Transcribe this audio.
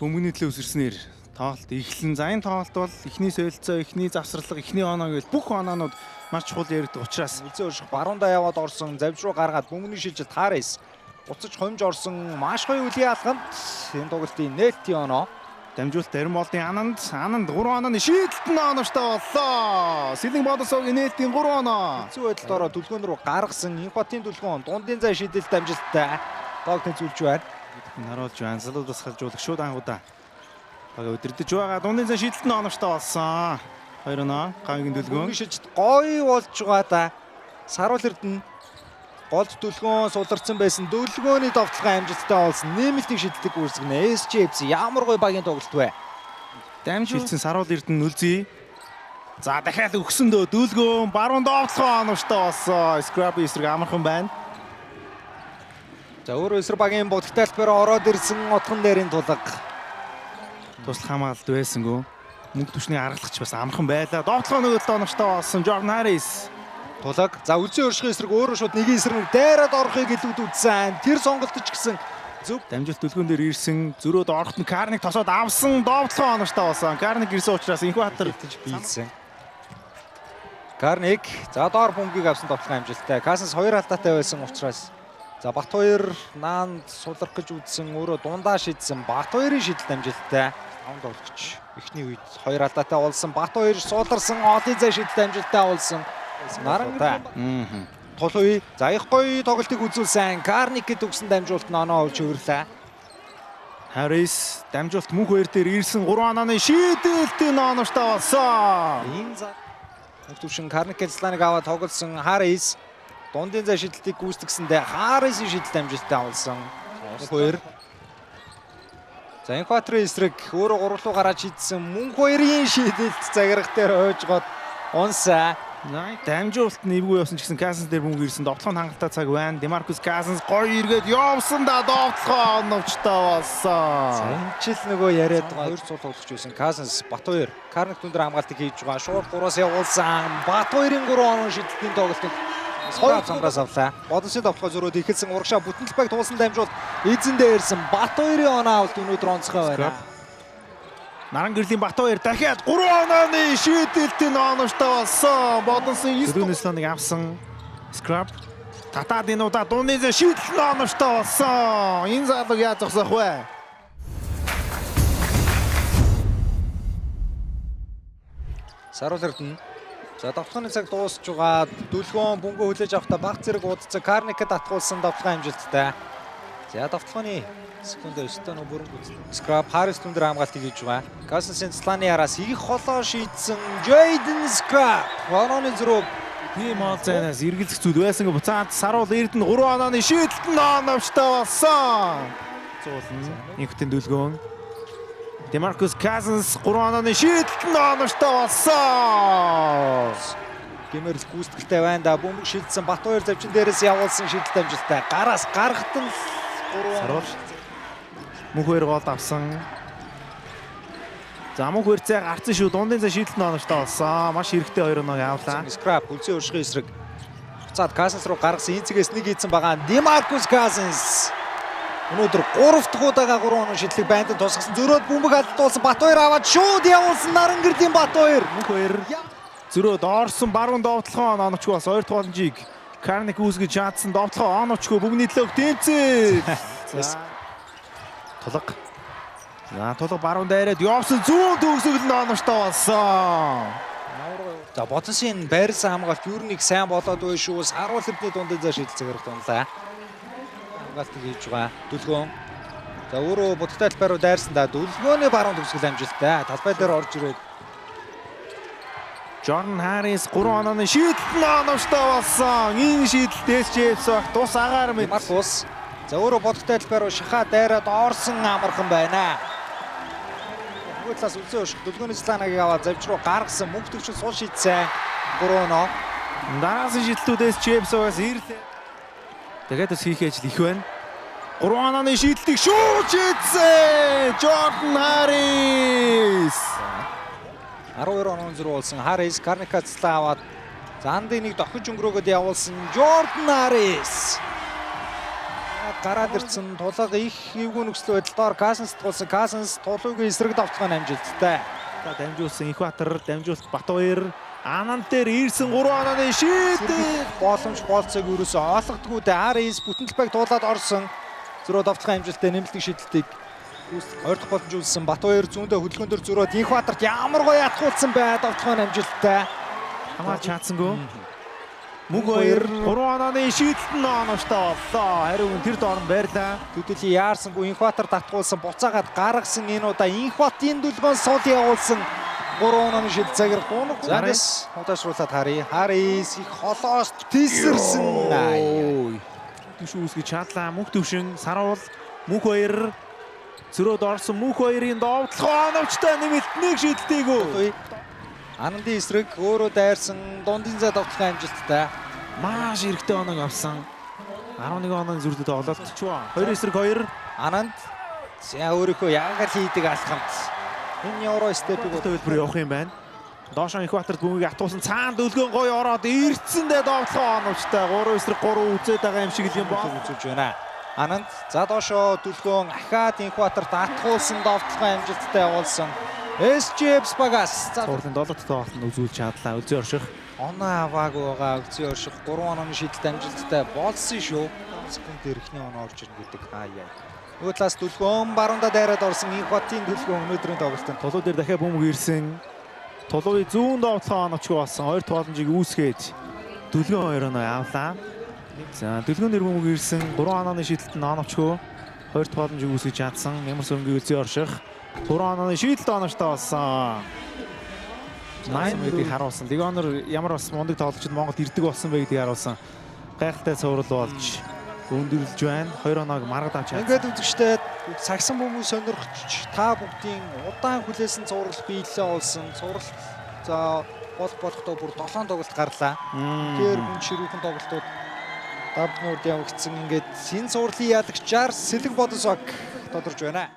Бөмбөгний төлөө үсэрснээр тоглолт эхлэн. За энэ тоглолт бол эхний солилцоо, эхний завсарлага, эхний оноо гэж бүх оноонууд маш чухал яригдах учраас Үлзээ өрших баруундаа яваад орсон, завж руу гаргаад бөмбөгний шилжилт Харис буцаж хомж орсон, маш гоё үлийн алхамд энэ тоглолтын нээлтийн оноо. Дамжуулалт Даримболдын Ананд, Ананд 3 онооны шийдэлт нь оновчтой боллоо. Сэлэн Бодосогийн нээлтийн 3 оноо. Хэцүү байдалд ороод түлхүүн рүү гаргасан Инхбатын түлхүүн дундын зай шийдэлт амжилттай. Дог тэнцвүүлж байна. Харуулж байна. Залуу тусгалжуулах шууд ангуудаа. Бага өдөрдөж байгаа. Дундын зай шийдэлт нь оновчтой болсон. 2 оноо гавьгийн дүлгөөн. Бөмбөгийн шилжилт гоё болж байгаа да. Саруул Эрдэнэ голд дүлгөөн суларсан байсан. Дүлгөөний довтлогоо амжилттай болсон. Нэмэлтийг шиддэг үүсгэнэ. SGFC ямар гоё багийн тоглолт вэ? Дамжуулсан Саруул Эрдэнэ нүлзий. За дахиад өгсөн дөө дүлгөөн баруун довтлогоо оновчтой болсон. Scrap эсрэг амархан байна. За өөрөө эсрэг багийн бодогтой талбайраа ороод ирсэн отгон дээрийн тулга. Туслах хамгаалалт байсангүй. Мөнгө түвшний аргалагч бас амархан байлаа. Довтлогоо нөгөө талд оновчтой болсон. Jordan Harris. Тулаг. За үлзий өрших эсрэг өөрөө шууд нэгin эсрэг дайраад орохыг илүүд үзсэн. Тэр сонголт ч гэсэн зөв. Дамжуулт дүлгөөн дээр ирсэн. Зөрөөд орохт нь Карник тосоод авсан. Довтлогоо оновчтой болсон. Карник ирсэн учраас Инхбатар Бэлтэж биелсэн. Карник за доор бөмбөгийг авсан довтлогоо амжилттай. Касанс хоёр алдаатай байсан учраас за Батбаяр наанд сулрах гэж үзсэн, өөрөө дундаа шидсэн. Батбаярын шидэлт амжилттай. Таван тоглогч эхний үед хоёр алдаатай болсон. Батбаяр суларсан, олон зай шидэлт амжилттай болсон. Наран тул үе. За их гоё тоглолтыг үзүүлсэн. Карникэд өгсөн дамжуулалт нь оноо авч хөвөрлөө. Харрис дамжуулалт мөнх хоёр дээр ирсэн 3 онооны шийдэлтийн оновчтой болсон. Энэ за мөнх төвшин Карник Зланыг аваад тоглосон Харрис дундын зай шидэлтийг гүйцэтгсэндээ Харрисын шидэлт амжилттай авсан. Мөнх хоёр. За Инхбатрын эсрэг өөрөө гурлуу гараад шидсэн мөнх хоёрын шидэлт загирах дээр хойжгоод унсаа. Дамжуулалт нь эвгүй явсан ч гэсэн Казанс дээр бөмбөг ирсэн. Довтлогын хангалттай цаг байна. Демаркус Казанс гоё эргээд явсан да довтлогоо оновчтой болсон. За энэ ч л нөгөө яриад байгаа хоёр цул тоглогч байсан. Казанс Батбаяр Карник түн дээр хамгаалтыг хийж байгаа. Шууд гураас явуулсан. Батбаярын 3 оноо шидэлтийн тоглолтод хоёр замраас авлаа. Бодонсын довтлогоо зөрөөд эхэлсэн урагшаа бүтэн талбайг туулсан дамжуулт эзэн дээрсэн Батбаярын оноо авалт өнөөдөр онцгой байна. Наран гэрлийн Батбаяр дахиад 3 онооны шийдэлтийн оновчтой болсон. Бодонсын 9 дөрөвнөөс нэг авсан. Scrap татаад энэ удаа дундын зай шийдэл нь оновчтой болсон. Энэ залууг яаж зогсоох вэ? Саруул Эрдэнэ. За довтлогын цаг дуусж байгаа. Дүлгөөн бөнгө хүлээж авахдаа баг зэрэг удацсан. Карникад атгуулсан довтлогын амжилттай. За довтлогын секунд өстөө нөө бүрэн гүйцэтгэв. Scrap Harris түн дээр хамгаалтыг хийж байгаа. Cousins-ийн цлааны араас их холоо шийдсэн Jaden Scrap. Онооны зөрөө Тийм ол зайнаас эргэлзэх зүйл байсан. Буцаад Саруул Эрдэнэ 3 онооны шийдэлт нь оновчтой болсон. Зуулна. Инхтэн дүлгөөн. Демаркус Казанс 3 онооны шийдэлт нь оновчтой болсон. гэмэрл гүйцэтгэлтэй байна да. Бөмбөг шилдсэн Батбаяр завчин дээрээс явуулсан шийдэлт амжилттай. Гараас гарахт нь 3 Саруул мөнх хоёр гол авсан. За мөнх хоёр цай гарцсан шүү. Дундын цай шийдэлт нь оновчтой болсон. Маш хэрэгтэй хоёр оноог авлаа. Scrap үлзий өршгийн эсрэг буцаад Cousins руу гаргасан. Энэ цэгээс нэг хийцэн байгаа. Демаркус Cousins өнөөдөр 3 дахь удаага 3 оноо шидлэг байндан тусгасан. Зөрөөд бөмбөг алдуулсан. Батбаяр аваад шууд явуулсан. Наран гэрлийн Батбаяр. Мөнх хоёр зөрөөд орсон баруун довтлогоо оновчгүй бас хоёр дахь боломжийг Карник үүсгэж чадсан довтлогоо оновчгүй бөмбөний төлөөх тэмцэл. Тулга. За тулга баруун дайраад явсан зүүн төгсгөл нь оновчтой болсон. За Бодонсын байрлсан хамгаалт ер нь их сайн болоод байна шүү. Саруул Эрдэнэ дундын зай шийдэл цагаарх дунлаа. Хамгаалтыг хийж байгаа. Дүлгөөн. За өөрөө будагтай талбай руу дайрсан да. Дүлгөөний баруун төгсгөл амжилттай. Талбай дээр орж ирээд Jordan Harris 3 онооны шийдэлт нь оновчтой болсон. Энэ шийдэлт SJF баг тус агаар мэт. Маркус. За өөрөө будагтай талбай руу шахаа дайраад орсон амархан байна. Нөгөө талаас үлзээ өшөх дүлгөөний цлаанагийг аваад завж руу гаргасан. Мөнх төвшин сул шийдсэн. 3 оноо. Дараагийн шийдэлтүүд SJF-аас ирлээ. Тэгээд бас хийх ажил их байна. 3 онооны шийдэлтийг шүүж шийдсэн. Jordan Harris. 12 оноо зөрүү болсон. Харрис Карника цлаа аваад зандыг нэг дохиж өнгөрөөгд явуулсан. Jordan Harris. Гараад ирсэн тулга их эвгүй нөхцөл байдал доор Cousins тулсан. Cousins тулуугийн эсрэг довтлогоо нь амжилттай. За дамжуулсан Инхбатар, дамжуулт Батбаяр Ананд дээр ирсэн 3 онооны шийдэл. Боломж болцоог ерөөсөө олгодгүй дээ. Арис бүтэн талбайг туулаад орсон. Зөрөө довтлогын амжилттай нэмэлтийн шидэлтийг хоёр дахь боломж үүссэн. Батбаяр зүүндээ хөдөлгөөн дээр зөрөөд Инхбатарт ямар гоё ятгуулсан бай. Довтлогоо нь амжилттай. Хамаач чадсангүй. Мөнх баяр 3 онооны шийдэлт нь оновчтой боллоо. Хариуг нь тэр доор нь байрлаа. Төдөлий яарсангүй Инхбатар татгуулсан, буцаагаад гаргасан энэ удаа Инхбатын дүлгөөн сул явуулсан. 3 онооны шидэл цагаар гунаг. Зангас удаашруулад харъя. Харис их холоос тесэрсэн. Түвшин үүсгэж чадлаа. Мөнх төвшин саруул мөнх баяр зөрөөд орсон мөнх баярын довтлогоо оновчтой нэмэлт нэг шидэлтэйгүү. Анандын эсрэг өөрөө дайрсан дундын зай довтлогын амжилттай. Маш эрэгтэй оног авсан. 11 онооны зүрдэд тоглолт. 2 эсрэг 2. Ананд за өөрийнхөө яг л хийдэг алхамт. Энэ евро степийг төлбөр явах юм байна. Доошоо Инхбатарт бөмбөгийг атуулсан цаана дөлгөөн гоё ороод ирцэндээ довтлогоо оновчтой. 3 эсрэг 3 үзээд байгаа юм шиг л юм боо. үзүүлж байна. Ананд за доошоо дүлгөөн ахаад Инхбатарт атгуулсан довтлогын амжилттай явуулсан. SGF багаас за Цуурлын 7 дахь тоглолтод үзүүлж чадлаа. Үлзий орших. Оноо аваагүй байгаа Үлзий орших 3 онооны шийдэлт амжилттай болсон шүү. Секунд дээр эхний оноо орж ирнэ гэдэг. Аа яа. Нөгөө талаас дүлгөөн баруунда дайраад орсон Инхбатын дүлгөөн өнөөдрийн тоглолтод Тулуу дээр дахиад бөмбөг ирсэн. Тулуугийн зүүн довтлогоо оновчгүй болсон. Хоёр тогломжийг үүсгээд дүлгөөн хоёр оноо авлаа. За дүлгөөн дээр бөмбөг ирсэн. 3 онооны шийдэлт нь оновчгүй. Хоёр тогломжийг үүсгэж чадсан. Ямар сөрөнгийн Үлзий орших. 3 онооны шийдэлт оновчтой болсон. 8 гэдгийг харуулсан. Легионер ямар бас мундаг тоглогчид Монголд ирдэг болсон бэ гэдгийг харуулсан. Гайхалтай цуврал болж өндөрлөж байна. 2 оноог маргад авч чадсан. Ингээд үзэгчтэй сагсан бөмбөг сонирхч та бүгдийн удаан хүлээсэн цуврал биелэлээ олсон. Цуврал за болох болохдоо бүр 7 тоглолт гарлаа. Тэгэхээр хүн ширүүхэн тоглолтууд давнууд явагдсан. Ингээд энэ цувралын ялагчаар Сэлэг Бодосог тодорж байна.